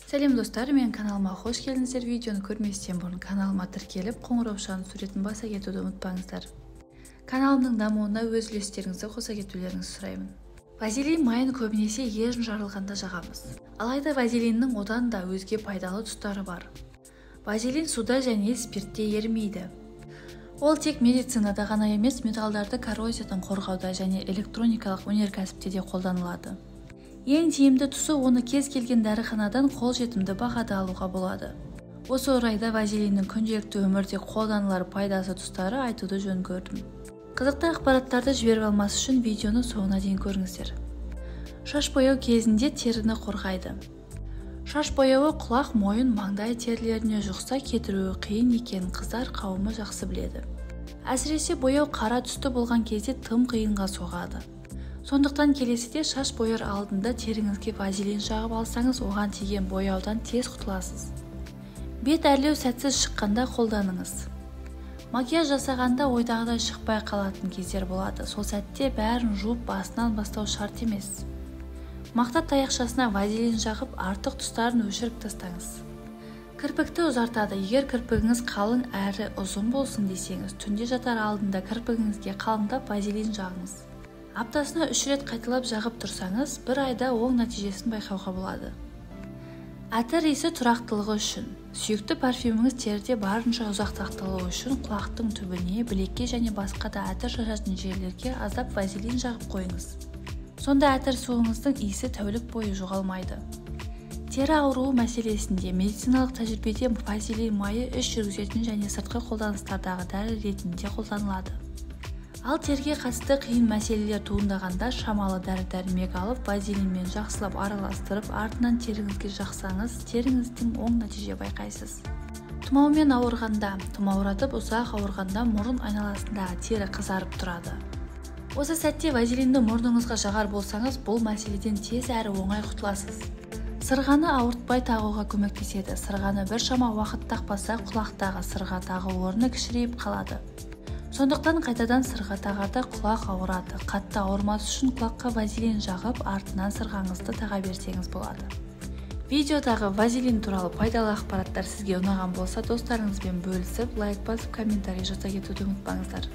Сәлем достар, менің каналыма қош келдіңіздер. Видеоны көрместен бұрын каналыма тіркеліп, қоңыраушаның суретін баса кетуді ұмытпаңыздар. Каналымның дамуына өз үлестеріңізді қоса кетулеріңізді сұраймын. Вазелин майын көбінесе ерін жарылғанда жағамыз. Алайда вазелиннің одан да өзге пайдалы тұстары бар. Вазелин суда және спиртте ерімейді. Ол тек медицинада ғана емес, металдарды коррозиядан қорғауда және электроникалық өнеркәсіпте де қолданылады. Ең тиімді тұсы оны кез келген дәріханадан қолжетімді бағада алуға болады. Осы орайда вазелиннің күнделікті өмірде қолданылар пайдасы тұстары айтуды жөн көрдім. Қызықты ақпараттарды жіберіп алмас үшін видеоны соңына дейін көріңіздер. Шаш бояу кезінде теріні қорғайды. Шаш бояуы құлақ, мойын, маңдай терілеріне жұқса кетіруі қиын екенін қыздар қауымы жақсы біледі. Әсіресе бояу қара түсті болған кезде тым қиынға соғады. Сондықтан келесіде шаш бояр алдында теріңізге вазелин жағып алсаңыз, оған тиген бояудан тез құтыласыз. Бет әрлеу сәтсіз шыққанда қолданыңыз. Макияж жасағанда ойдағыдай шықпай қалатын кездер болады. Сол сәтте бәрін жуып басынан бастау шарт емес. Мақта таяқшасына вазелин жағып, артық тұстарын өшіріп тастаңыз. Кірпікті ұзартады. Егер кірпігіңіз қалың әрі ұзын болсын десеңіз, түнде жатар алдында кірпігіңізге қалыңдап вазелин жағыңыз. Аптасына 3 рет қайталап жағып тұрсаңыз, бір айда оң нәтижесін байқауға болады. Әтір иісі тұрақтылығы үшін. Сүйікті парфюміңіз теріде барынша ұзақ сақталуы үшін құлақтың түбіне, білекке және басқа да әтір шашатын жерлерге аздап вазелин жағып қойыңыз. Сонда әтір суыңыздың иісі тәулік бойы жоғалмайды. Тері ауруы мәселесінде медициналық тәжірибеде вазелин майы іш жүргізетін және сыртқы қолданыстардағы дәрі ретінде қолданылады. Ал теріге қатысты қиын мәселелер туындағанда шамалы дәрі-дәрмек алып, вазелинмен жақсылап араластырып, артынан теріңізге жақсаңыз, теріңіздің оң нәтиже байқайсыз. Тұмаумен ауырғанда, тұмауратып ұзақ ауырғанда мұрын айналасындағы тері қызарып тұрады. Осы сәтте вазелинді мұрныңызға жағар болсаңыз, бұл мәселеден тез әрі оңай құтыласыз. Сырғаны ауыртпай тағуға көмектеседі. Сырғаны біршама уақыт тақпаса, құлақтағы сырға тағу орны кішірейіп қалады. Сондықтан қайтадан сырға тағарда құлақ ауырады. Қатты ауырмас үшін құлаққа вазелин жағып, артынан сырғаңызды таға берсеңіз болады. Видеодағы вазелин туралы пайдалы ақпараттар сізге ұнаған болса, достарыңызбен бөлісіп, лайк басып, комментарий жаза кетуді ұмытпаңыздар.